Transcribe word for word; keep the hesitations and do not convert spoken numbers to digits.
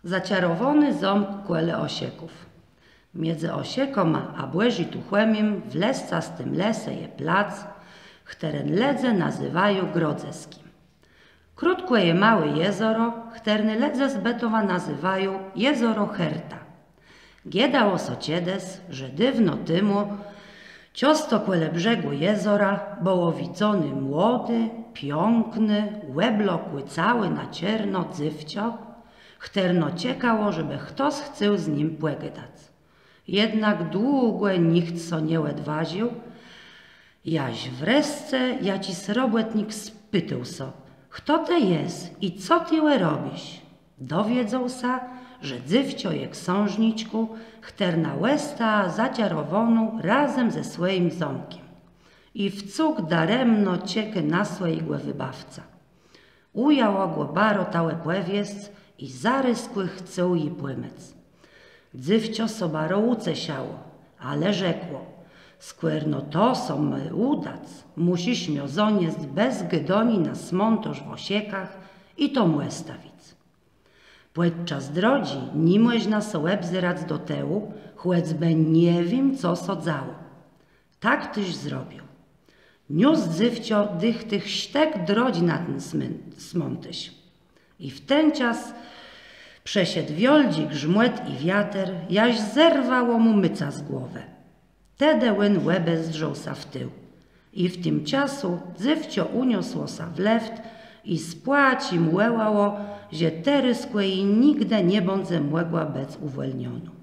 Zaczarowóny zómk kòle Òsieków. Midzë Òsiekama a Bòrzëtą Chòmim w lescastim lese je plac, chtëren lëdze nazywają Grodzësczim. Krótkò je môłé jezoro, chtërné lëdze z Bëtowa nazywają jezoro Herta. Gôdało sã czedës, że dôwno temù czãsto kòle brzegù jezora bëło widzoné młodé, piãkné, òblokłé całé na czôrno dzéwczã, chtërno czekało, żebë chtos chcôł z nim pògadac. Jednak długò nicht sã nie òdwôżił, jaż wreszce jaczis robòtnik spitôł sã: „Chto të jes i co të le robisz?” Dowiedzôł sã, że dzéwczã je ksãżniczką, chtërna òsta zaczarowónô razem ze swòjim zómkã. I wcyg daremno czekô na swòjégò wëbôwcã. Ùjãła gò baro ta òpòwiesc i zarôzkù chcôł ji pòmòc. Dzéwczã sã baro ùceszało, ale rzekło: „Skòrno to sã mô ùdac, mùszisz mie zaniesc bez gôdaniô na smãtôrz w Òsiekach i tam òstawic. Pòdczas drodżi ni mòżna sã òbzerac do tëłu, chòcbë nie wiém, co sã dzało”. Tak téż zrobił. Niósł dzéwczã dëcht tëch sztëk drodżi na ten smãtôrz. I w ten czas przëszedł wiôldżi grzmòt i wiater, jaż zerwało mù mëcã z głowë. Tedë òn òbezdrzôł sã w tił. I w tim czasu dzéwczã ùniosło sã w lëft i z płaczã wòłało, że terôzkù nigdë nie bãdze mògła bëc ùwòlnionô.